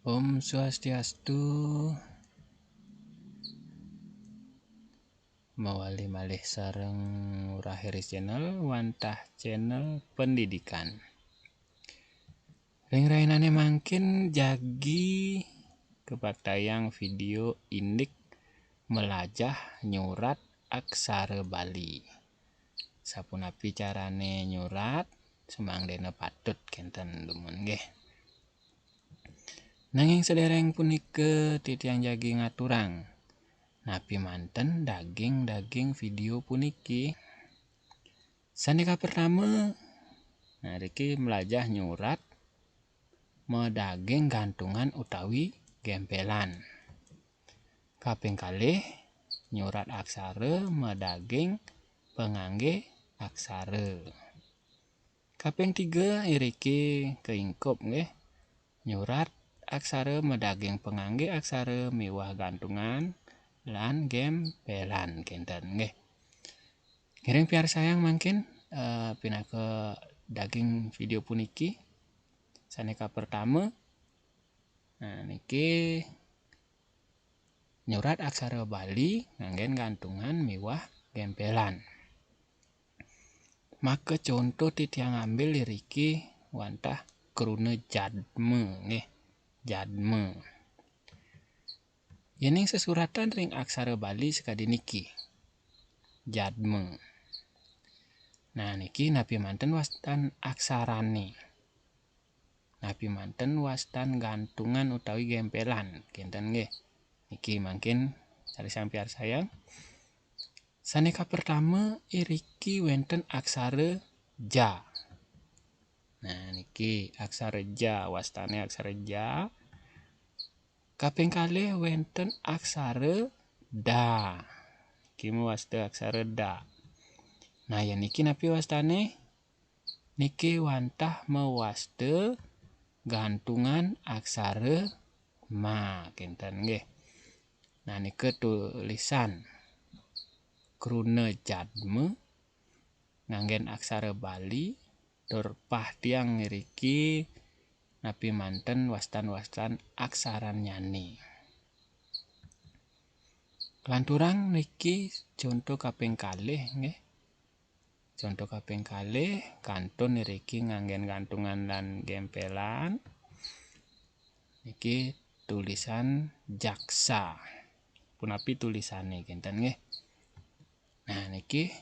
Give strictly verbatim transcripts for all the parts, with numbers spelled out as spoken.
Om Swastiastu. Mawali malih sareng Ngurah Heris Channel, wantah channel pendidikan. Ring rahinane mangkin jagi kapaktayang video indik melajah nyurat aksara Bali. Sapunapi carane nyurat, sumangdene patut kenten dumun nggih. Nanging sedereng punika titiang jagi ngaturang napi manten daging-daging video puniki. Sane kapertama, nah, niki melajah nyurat madaging gantungan utawi gempelan. Kaping kalih, nyurat aksara madaging pangangge aksara. Kaping tiga, iriki kaingkup nggih, nyurat aksara madaging pangangge aksara miwah gantungan lan gempelan kenten nggih. Ngiring piarsayang mangkin, eh, pinaka daging video puniki. Sane kapertama, nah, niki nyurat aksara Bali nganggen gantungan miwah gempelan. Maka conto titiang ambil iriki wantah kruna jadma nggih, jadma. Yening sesuratan ring aksara Bali sakadi niki. Jadma. Nah, niki napi manten wastan aksarane. Napi manten wastan gantungan utawi gempelan, kenten nggih. Niki mangkin rarisang piarsayang. Sane kapertama iriki wenten aksara ja. Nah, niki aksara ja, wastane aksara ja. Kaping kalih wenten aksara da. Niki mawasta aksara da. Nah, yen niki napi wastane? Niki wantah mawasta gantungan aksara ma, kenten nggih. Nah, nika tulisan kruna jadma nganggen aksara Bali, tur pah tiang ngriki napi manten wastan-wastan aksarannyane. Kalanturang niki conto kaping kalih nggih. Conto kaping kalih, kantun niriki nganggen gantungan lan gempelan. Niki tulisan jaksa. Punapi tulisane kenten nggih. Nah, niki,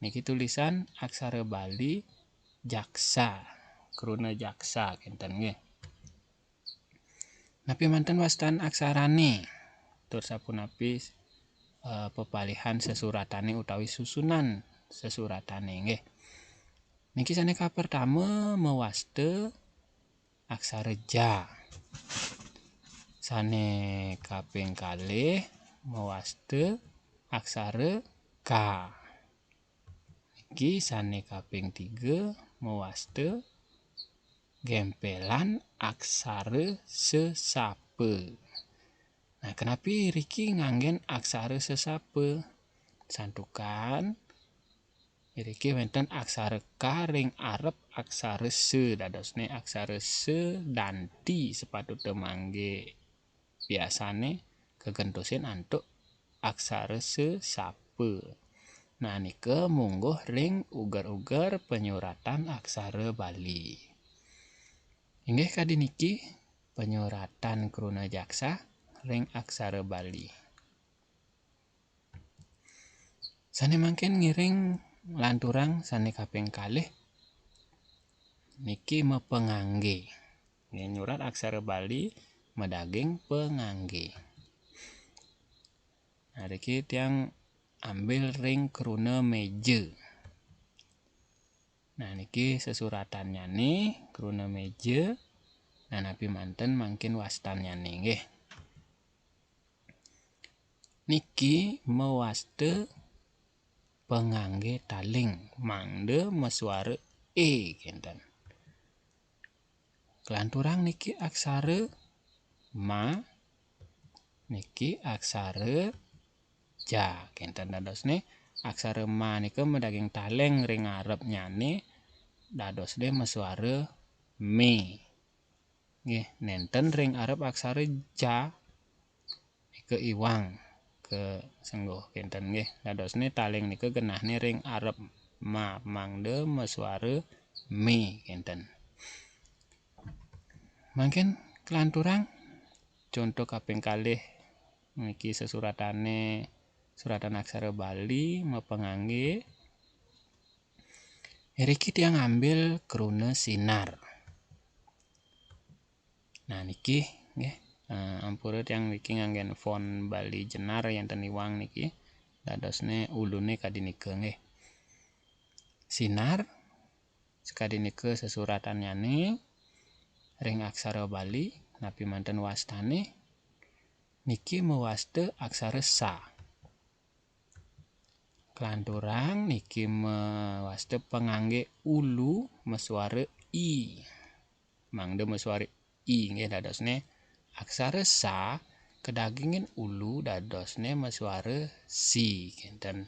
niki tulisan aksara Bali jaksa, kruna jaksa kenten nggih. Napi manten wastan aksarane? Tur sapunapi, eh, pepalihan sesuratane utawi susunan sesuratane nggih. Niki sane kapertama mawasta aksara ja. Sane kaping kalih mawasta aksara ka. Niki sane kaping tiga mawasta gempelan aksara sesapa. Nah, kenapi riki nganggen aksara sesapa? Santukan iriki wenten aksara ka ring arep aksara se, dadosne aksara se danti sepatute mangge. Biasane kagentosin antuk aksara sesapa. Nah, nika mungguh ring uger-uger panyuratan aksara Bali. Inggih kadi niki panyuratan kruna jaksa ring aksara Bali. Sane mangkin ngiring lanturang sane kaping kalih niki mapangangge. Nggih, nyurat aksara Bali madaging pangangge. Nah, niki tiang ambil ring kruna meja. Nah, niki sesuratannyané kruna méja. Nah, napi manten mangkin wastannyané, nggih. Niki mawasta panganggé taling, mangda masuara é, kénten. Kalanturang niki aksara ma, niki aksara ja. Kénten dadosné aksara ma nika madaging taling ring ngarepnyané, dadosné masuara mé. Nggih, nénten ring arep aksara ja, nika iwang kasengguh kénten nggih. Dadosné taling nika genahné ring arep ma, mangda masuara mé kénten. Mangkin kalanturang conto kaping kalih niki sesuratané suratan aksara Bali mapanganggé. Iriki tiang ngambil kruna sinar. Nah, niki nggih, eh, ampura tiang niki nganggén font Bali jenar yén ten iwang niki. Dadosné uluné kadi nika nggih. Sinar sakadi nika sesuratannyané ring aksara Bali, napi manten wastané? Niki mawasta aksara sa. Kalanturang niki mawasta panganggé ulu masuara i. Mangda masuara i nggih dadosné aksara sa kadagingin ulu dadosné masuara si kénten.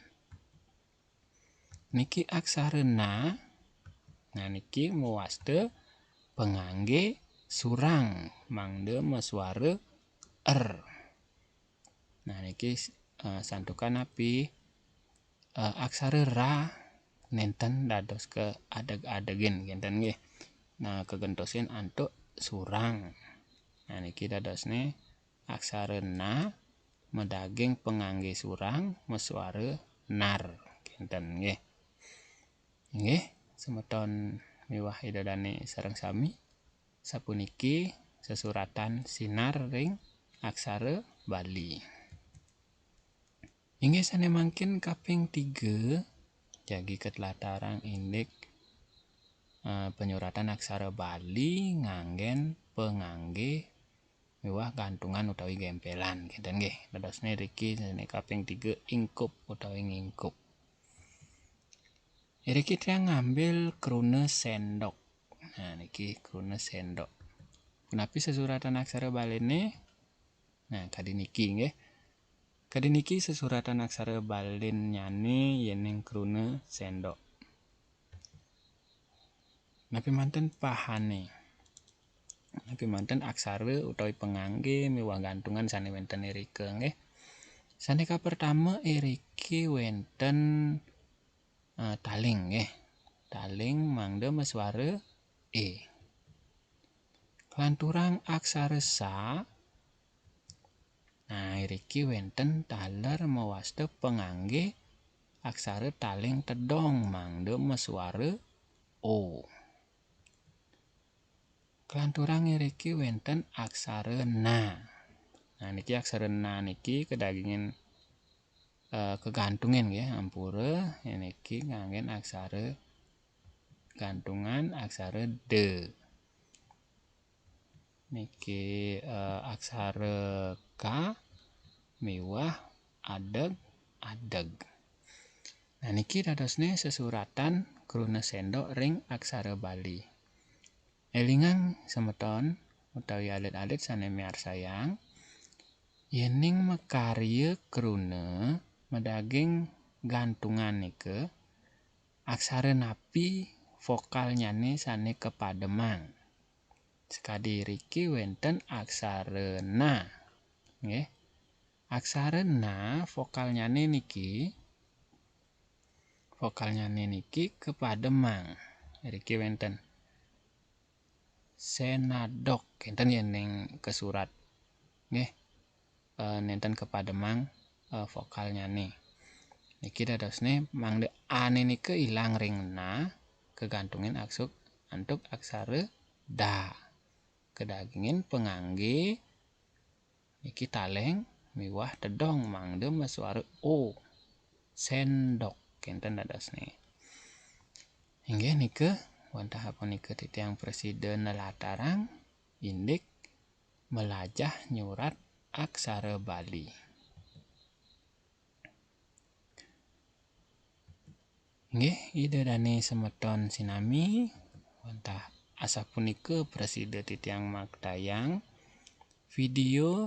Niki aksara na, nah niki mawasta panganggé surang mangda masuara er. Nah niki eh, santukan napi? Eh, aksara ra nénten dados kaadeg-adegin kénten nggih. Nah, kagentosin antuk surang. Nah, niki dadosné aksara na madaging panganggé surang masuara nar kénten nggih. Inggih, semeton miwah Ida Dané sareng sami, sapuniki sesuratan sinar ring aksara Bali. Inggih sané mangkin kaping tiga, jagi katlatarang indik eh, panyuratan aksara Bali nganggén panganggé miwah gantungan utawi gémpélan, kénten nggih. Dadosné riki sané kaping tiga ingkup utawi ngingkup. Iriki tiang ngambil kruna séndok. Nah, niki kruna séndok. Punapi sesuratan aksara Baliné? Nah, kadi niki nggih. Kadi niki sesuratan aksara Balinnyané yéning kruna séndok. Napi manten pahané? Napi manten aksara utawi panganggé miwah gantungan sané wénten irika nggih. Sané kapertama iriki wénten eh, taling nggih. Taling mangda masuara é. Kalanturang aksara sa. Nah, iriki wénten taler mawasta panganggé aksara taling tedong mangda masuara o. Kalanturang iriki wénten aksara na. Nah, niki aksara na niki kadagingin eh, kagantungin nggih, ampura niki nganggén aksara gantungan aksara de. Niki eh, aksara ka miwah adeg adeg. Nah, niki dadosné sesuratan kruna séndok ring aksara Bali. Élingang semeton utawi alit-alit sané miarsayang, yéning makarya kruna madaging gantungan nika, aksara napi vokalnyané sané kapademang? Sakadi riki wénten aksara na. Nggih. Aksara na vokalnyané niki, vokalnyané niki kapademang. Riki wénten sénadok, kénten yéning kasurat. Nggih. Eh, nénten kapademang eh, vokalnyané. Niki dadosné mangda ané nika ilang ring na, kagantungin aksuk antuk aksara da. Kadagingin panganggé niki taléng miwah tedong mangda masuara o. Séndok kénten dadosné. Inggih nika, wantah apunika titiang prasida nlatarang indik mlajah nyurat aksara Bali. Nggih, Ida dané semeton sinami, wantah asapunika prasida titiang maktayang video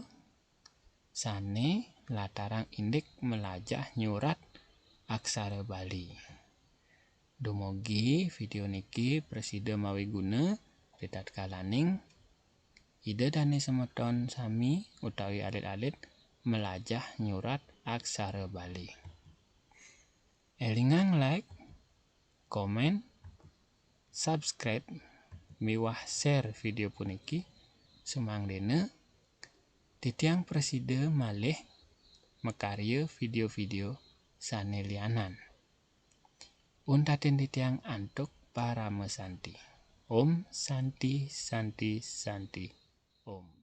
sané latarang indik mlajah nyurat aksara Bali. Dumugi video niki prasida mawiguna ritatkalaning Ida dane semeton sami utawi alit-alit melajah nyurat aksara Bali. Elingang like, komen, subscribe, miwah share video puniki, sumangdene titiang prasida malih makarya video-video sane lianan. Untatin titiang antuk parama santi. Om Santi, Santi, Santi, Om.